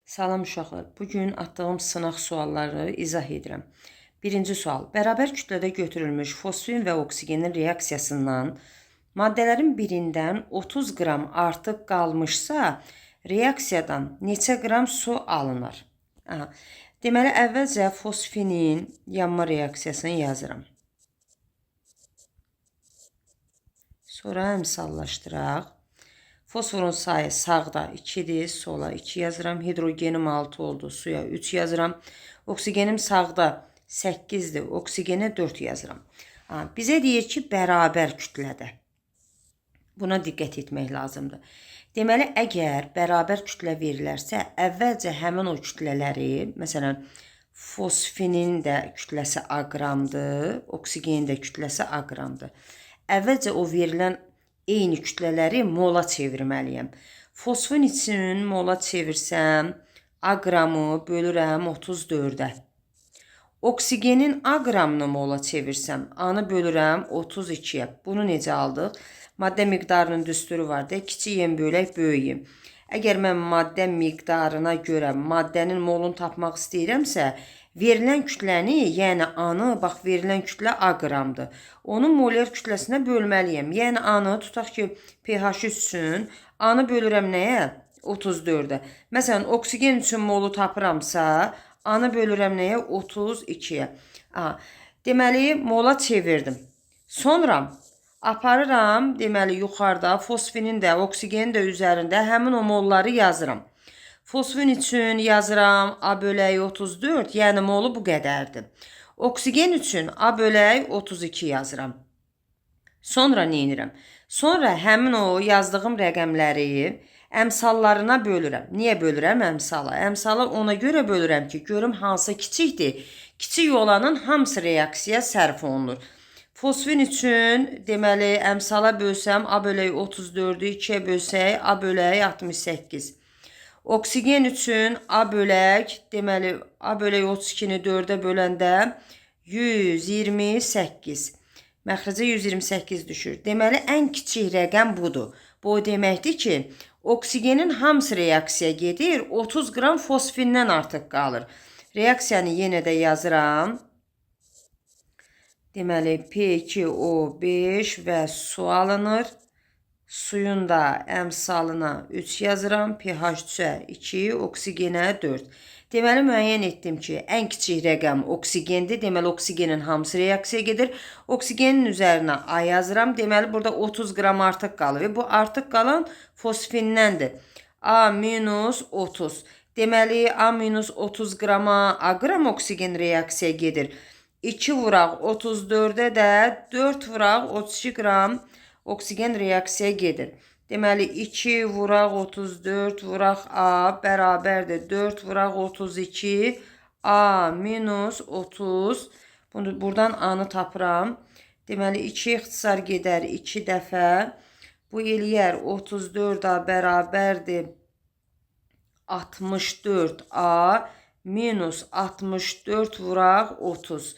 Salam uşaqlar. Bugün atdığım sınaq sualları izah edirəm. Birinci sual. Bərabər kütlədə götürülmüş fosfin və oksigenin reaksiyasından maddələrin birindən 30 qram artıq qalmışsa, reaksiyadan neçə qram su alınır? Aha. Deməli, əvvəlcə fosfinin yanma reaksiyasını yazıram. Sonra əmsallaşdıraq. Fosforun sayı sağda 2-dir, sola 2 yazıram. Hidrogenim 6 oldu, suya 3 yazıram. Oksigenim sağda 8-dir, oksigenə 4 yazıram. Bizə deyir ki, bərabər kütlədə. Buna diqqət etmək lazımdır. Deməli, əgər bərabər kütlə verilərsə, əvvəlcə həmin o kütlələri, məsələn, fosfinin də kütləsi A qramdır, oksigenin də kütləsi A qramdır. Əvvəlcə o verilən eyni kütlələri mola çevirməliyəm. Fosfin üçün mola çevirsəm, A qramı bölürəm 34-ə. Oksigenin A qramını mola çevirsəm, A-nı bölürəm 32-yə. Bunu necə aldıq? Maddə miqdarının düsturu var deyə kiçik yem bölək böyük yem. Əgər mən maddə miqdarına görə maddənin molunu tapmaq istəyirəmsə, verilən kütləni, yəni A-nı, bax verilən kütlə A qramdır. Onun molar kütləsinə bölməliyəm. Yəni A-nı tutaq ki, pH üçün A-nı bölürəm nəyə? 34-ə. Məsələn, oksigen üçün molu tapıramsa, A-nı bölürəm nəyə? 32-yə. Deməli, mola çevirdim. Sonra aparıram, deməli, yuxarıda fosfinin də, oksigenin də üzərində həmin o molları yazıram. Fosfin üçün yazıram A bölək 34, yəni molu bu qədərdir. Oksigen üçün A bölək 32 yazıram. Sonra nə edirəm? Sonra həmin o yazdığım rəqəmləri əmsallarına bölürəm. Niyə bölürəm əmsala? Əmsala ona görə bölürəm ki, görüm hansı kiçikdir. Kiçik olanın hamısı reaksiya sərf olunur. Fosfin üçün, deməli, əmsala bölsəm, A bölək 34-ü 2-yə bölsək, A bölək 68. Oksigen üçün A bölək, deməli, A bölək 32-ni 4-ə böləndə 128. Məxrəcə 128 düşür. Deməli, ən kiçik rəqəm budur. Bu o deməkdir ki, oksigenin hamısı reaksiya gedir, 30 qram fosfindən artıq qalır. Reaksiyanı yenə də yazıram. Deməli, P2O5 və su alınır. Suyun da əmsalına 3 yazıram. pH 3-ə 2, oksigenə 4. Deməli, müəyyən etdim ki, ən kiçik rəqəm oksigendir. Deməli, oksigenin hamısı reaksiya gedir. Oksigenin üzərinə A yazıram. Deməli, burada 30 qram artıq qalır. Bu artıq qalan fosfindəndir. A minus 30. Deməli, A minus 30 qrama A qram oksigen reaksiya gedir. 2 vuraq 34-ə də 4 vuraq 32 qram oksigen reaksiya gedir. Deməli, 2 vuraq 34 vuraq A bərabərdir 4 vuraq 32 A minus 30. Bunu buradan A-nı tapıram. Deməli, 2 ixtisar gedər 2 dəfə. Bu eləyər 34 A bərabərdir 64 A minus 64 vuraq 30.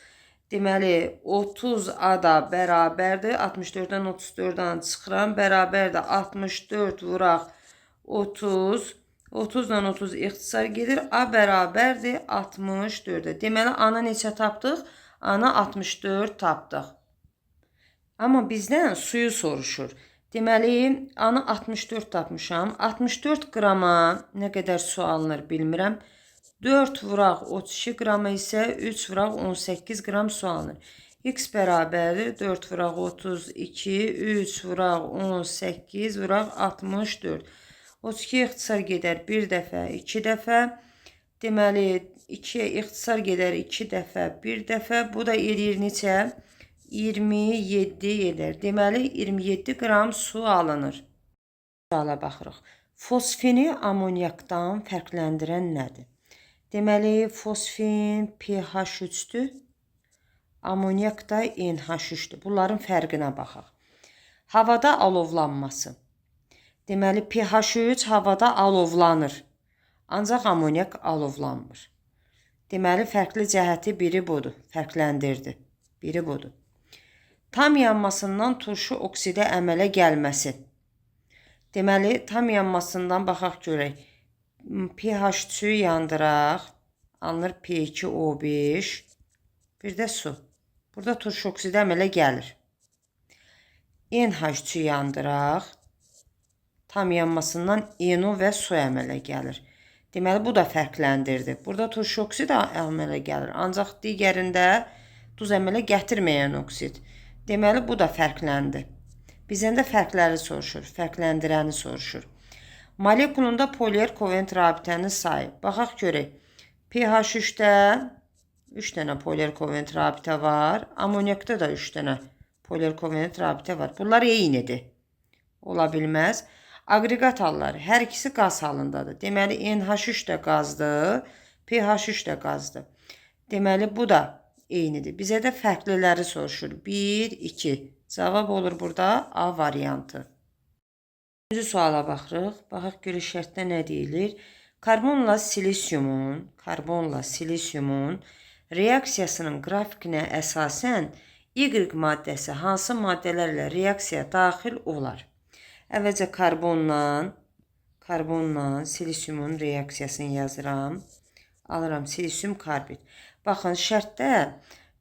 Deməli, 30 A da bərabərdir. 64-dən 34-dən çıxıram. Bərabərdir 64 vuraq 30. 30-dan 30 ixtisar gedir. A bərabərdir 64-ə. Deməli, A-nı neçə tapdıq? A-nı 64 tapdıq. Amma bizdən suyu soruşur. Deməli, A-nı 64 tapmışam. 64 qrama nə qədər su alınır bilmirəm. 4 vuraq 32 qrama isə 3 vuraq 18 qram su alınır. X bərabərdir 4 vuraq 32, 3 vuraq 18 vuraq 64. 32 ixtisar gedər 1 dəfə, 2 dəfə. Deməli, 2-yə ixtisar gedər 2 dəfə, 1 dəfə. Bu da eləyir neçə? 27 edər. Deməli, 27 qram su alınır. Suala baxırıq. Fosfini amonyakdan fərqləndirən nədir? Deməli, fosfin pH 3-dür, amonyak da NH3-dür. Bunların fərqinə baxaq. Havada alovlanması. Deməli, pH 3 havada alovlanır. Ancaq amonyak alovlanmır. Deməli, fərqli cəhəti biri budur. Fərqləndirdi. Biri budur. Tam yanmasından turşu oksidə əmələ gəlməsi. Deməli, tam yanmasından baxaq görək. PH3-ü yandıraq. Alınır P2O5. Bir də su. Burada turşu oksidi əmələ gəlir. NH3-ü yandıraq. Tam yanmasından NO və su əmələ gəlir. Deməli, bu da fərqləndirdi. Burada turşu oksid əmələ gəlir. Ancaq digərində duz əmələ gətirməyən oksid. Deməli, bu da fərqləndi. Bizdən də fərqləri soruşur, fərqləndirəni soruşur. Molekulunda polier kovalent rabitənin sayı. Baxaq görək. pH3-də 3 dənə polier kovalent rabitə var. Amonyakda da 3 dənə polier kovalent rabitə var. Bunlar eynidir. Ola bilməz. Aqreqat halları. Hər ikisi qaz halındadır. Deməli, NH3 də qazdır, pH3 də qazdır. Deməli, bu da eynidir. Bizə də fərqliləri soruşur. 1, 2. Cavab olur burada A variantı. Üçüncü suala baxırıq. Baxaq görək şərtdə nə deyilir. Karbonla silisiumun reaksiyasının qrafikinə əsasən Y maddəsi hansı maddələrlə reaksiya daxil olar? Əvvəlcə karbonla silisiumun reaksiyasını yazıram. Alıram silisium karbid. Baxın, şərtdə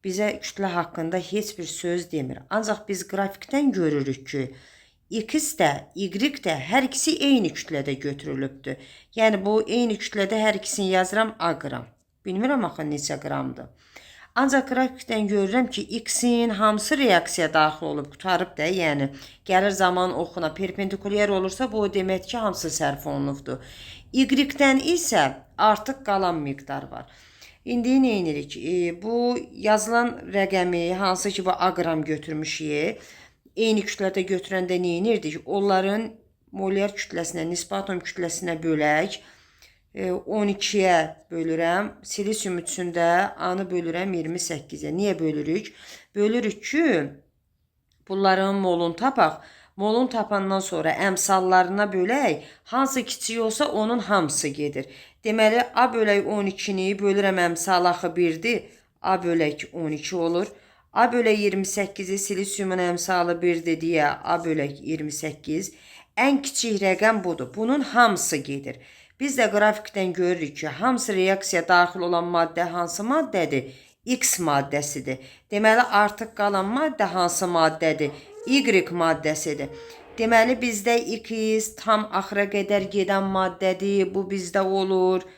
bizə kütlə haqqında heç bir söz demir. Ancaq biz qrafikdən görürük ki, X də, Y də hər ikisi eyni kütlədə götürülübdür. Yəni, bu eyni kütlədə hər ikisini yazıram A qram. Bilmirəm axı neçə qramdır. Ancaq qrafikdən görürəm ki, X-in hamısı reaksiya daxil olub, qurtarıb da, yəni gəlir zaman oxuna perpendikulyar olursa, bu o deməkdir ki, hamısı sərf olunubdur. Y-dən isə artıq qalan miqdar var. İndi nə edirik? Bu yazılan rəqəmi, hansı ki, bu A qram götürmüşük, eyni kütlədə götürəndə nə edirdik? Onların molyar kütləsinə, nisbi atom kütləsinə bölək. 12-yə bölürəm. Silisium üçün də A-nı bölürəm 28-ə. Niyə bölürük? Bölürük ki, bunların molunu tapaq. Molun tapandan sonra əmsallarına bölək. Hansı kiçik olsa onun hamısı gedir. Deməli, A bölək 12-ni bölürəm əmsal axı 1-dir. A bölək 12 olur. A bölək 28-i silisiumun əmsalı 1-dir deyə A bölək 28. Ən kiçik rəqəm budur. Bunun hamısı gedir. Biz də qrafikdən görürük ki, hamısı reaksiya daxil olan maddə hansı maddədir? X maddəsidir. Deməli, artıq qalan maddə hansı maddədir? Y maddəsidir. Deməli, bizdə X tam axıra qədər gedən maddədir. Bu bizdə olur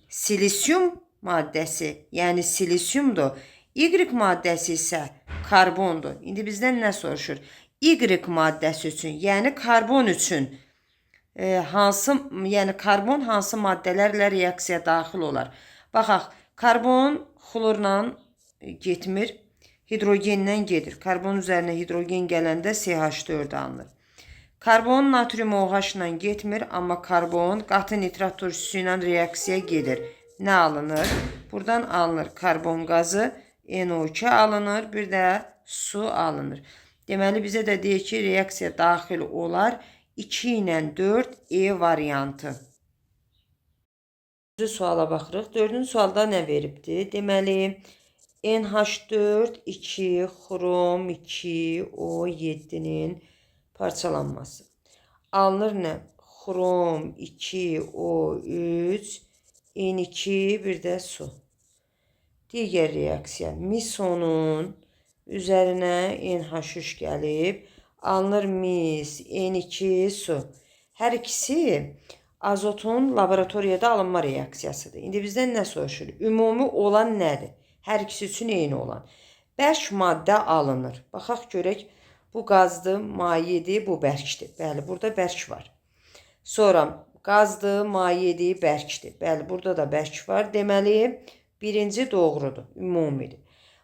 silisium maddəsi, yəni silisiumdur. Y maddəsi isə karbondur. İndi bizdən nə soruşur? Y maddəsi üçün, yəni karbon üçün hansı, yəni karbon hansı maddələrlə reaksiya daxil olar? Baxaq, karbon xlorla getmir, hidrogenlə gedir. Karbon üzərinə hidrogen gələndə CH4 alınır. Karbon natrium OH ilə getmir, amma karbon qatı nitrat turşusu ilə reaksiya gedir. Nə alınır? Buradan alınır karbon qazı, NO2 alınır, bir də su alınır. Deməli, bizə də deyir ki, reaksiya daxil olar 2 ilə 4 E variantı. Dördüncü suala baxırıq. Dördüncü sualda nə veribdir? Deməli, NH4 2 xrom 2 O7-nin parçalanması. Alınır nə? Xrom 2 O3 N2 bir də su. Digər reaksiya misonun üzərinə NH3 gəlib. Alınır mis, N2, su. Hər ikisi azotun laboratoriyada alınma reaksiyasıdır. İndi bizdən nə soruşur? Ümumi olan nədir? Hər ikisi üçün eyni olan. Bərk maddə alınır. Baxaq görək, bu qazdır, mayedir, bu bərkdir. Bəli, burada bərk var. Sonra qazdır, mayedir, bərkdir. Bəli, burada da bərk var. Deməli, birinci doğrudur, ümumidir.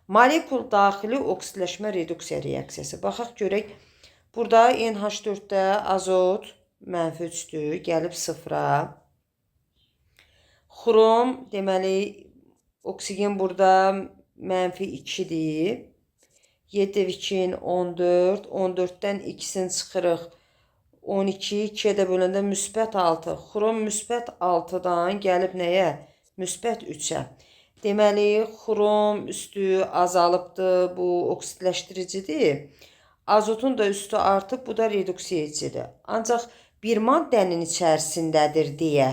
Molekul daxili oksidləşmə reduksiya reaksiyası. Baxaq görək, burada NH4-də azot mənfi 3-dür, gəlib 0-a. Xrom, deməli, oksigen burada mənfi 2-dir. 7 2-nin 14, 14-dən 2-sini çıxırıq. 12, 2-yə də böləndə müsbət 6. Xrom müsbət 6-dan gəlib nəyə? Müsbət 3-ə. Deməli, xrom üstü azalıbdır, bu oksidləşdiricidir. Azotun da üstü artıb, bu da reduksiyecidir. Ancaq bir maddənin içərisindədir deyə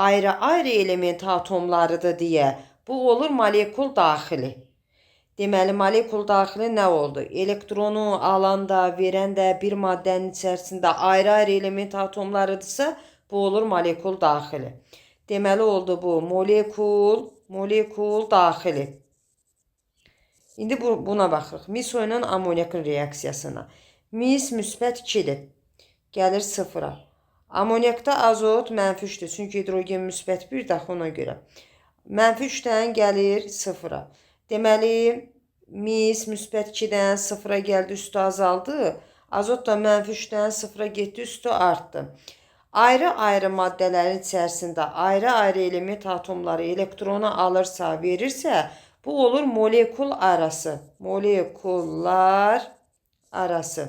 Ayrı-ayrı element atomlarıdır deyə bu olur molekul daxili. Deməli, molekul daxili nə oldu? Elektronu alanda, verən də bir maddənin içərisində ayrı-ayrı element atomlarıdırsa, bu olur molekul daxili. Deməli, oldu bu molekul daxili. İndi buna baxırıq. Mis ilə amonyakın reaksiyasına. Mis müsbət 2-dir. Gəlir 0-a. Amonyakda azot mənfi 3-dür. Çünki hidrogen müsbət 1 daxı ona görə. Mənfi 3-dən gəlir 0-a. Deməli, mis müsbət 2-dən 0-a gəldi, üstü azaldı. Azot da mənfi 3-dən 0-a getdi, üstü artdı. Ayrı-ayrı maddələrin içərisində ayrı-ayrı element atomları elektronu alırsa, verirsə, bu olur molekul arası. Molekullar arası.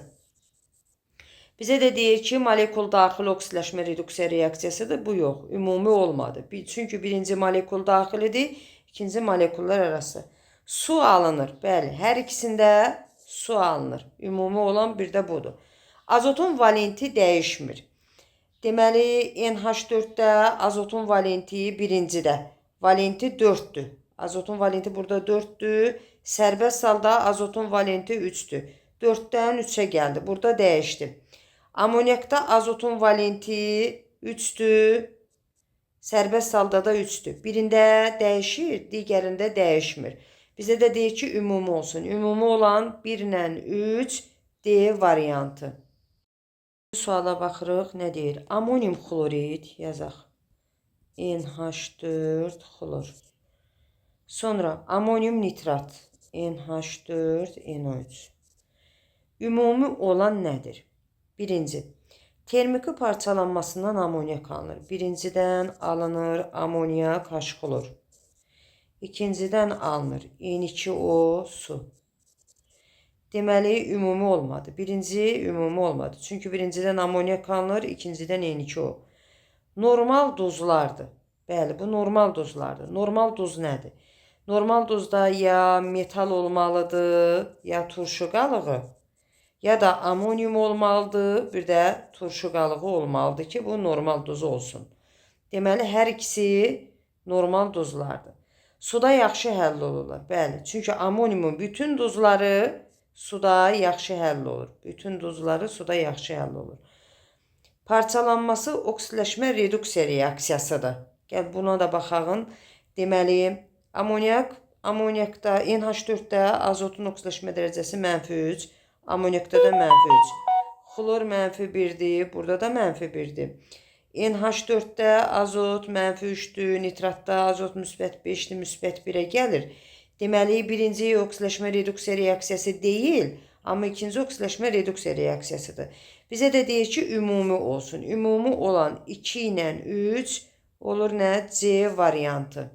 Bizə də deyir ki, molekul daxili oksidləşmə reduksiya reaksiyasıdır. Bu yox, ümumi olmadı. Çünki birinci molekul daxilidir, ikinci molekullar arası. Su alınır. Bəli, hər ikisində su alınır. Ümumi olan bir də budur. Azotun valenti dəyişmir. Deməli, NH4-də azotun valenti birincidə. Valenti 4-dür. Azotun valenti burada 4-dür. Sərbəst halda azotun valenti 3-dür. 4-dən 3-ə gəldi. Burada dəyişdi. Amonyakda azotun valenti 3-dür. Sərbəst halda da 3-dür. Birində dəyişir, digərində dəyişmir. Bizə də deyir ki, ümumi olsun. Ümumi olan 1 ilə 3 D variantı. Suala baxırıq. Nə deyir? Amonyum xlorid yazaq. NH4 xlor. Sonra amonyum nitrat NH4 NO3. Ümumi olan nədir? Birinci, termiki parçalanmasından amonyak alınır. Birincidən alınır amonyak H-xlor. İkincidən alınır N2O su. Deməli, ümumi olmadı. Birinci ümumi olmadı. Çünki birincidən amonyak alınır, ikincidən N2O. Normal duzlardır. Bəli, bu normal duzlardır. Normal duz nədir? Normal duzda ya metal olmalıdır, ya turşu qalığı, ya da amonyum olmalıdır, bir də turşu qalığı olmalıdır ki, bu normal duz olsun. Deməli, hər ikisi normal duzlardır. Suda yaxşı həll olurlar. Bəli, çünki amonyumun bütün duzları suda yaxşı həll olur. Bütün duzları suda yaxşı həll olur. Parçalanması oksidləşmə reduksiya reaksiyasıdır. Gəl buna da baxağın. Deməli, amonyakda NH4-də azotun oksidləşmə dərəcəsi mənfi 3, amonyakda da mənfi 3. Xlor mənfi 1-dir, burada da mənfi 1-dir. NH4-də azot mənfi 3-dür, nitratda azot müsbət 5-dir, müsbət 1-ə gəlir. Deməli, birinci oksidləşmə reduksiya reaksiyası deyil, amma ikinci oksidləşmə reduksiya reaksiyasıdır. Bizə də deyir ki, ümumi olsun. Ümumi olan 2 ilə 3 olur nə? C variantı.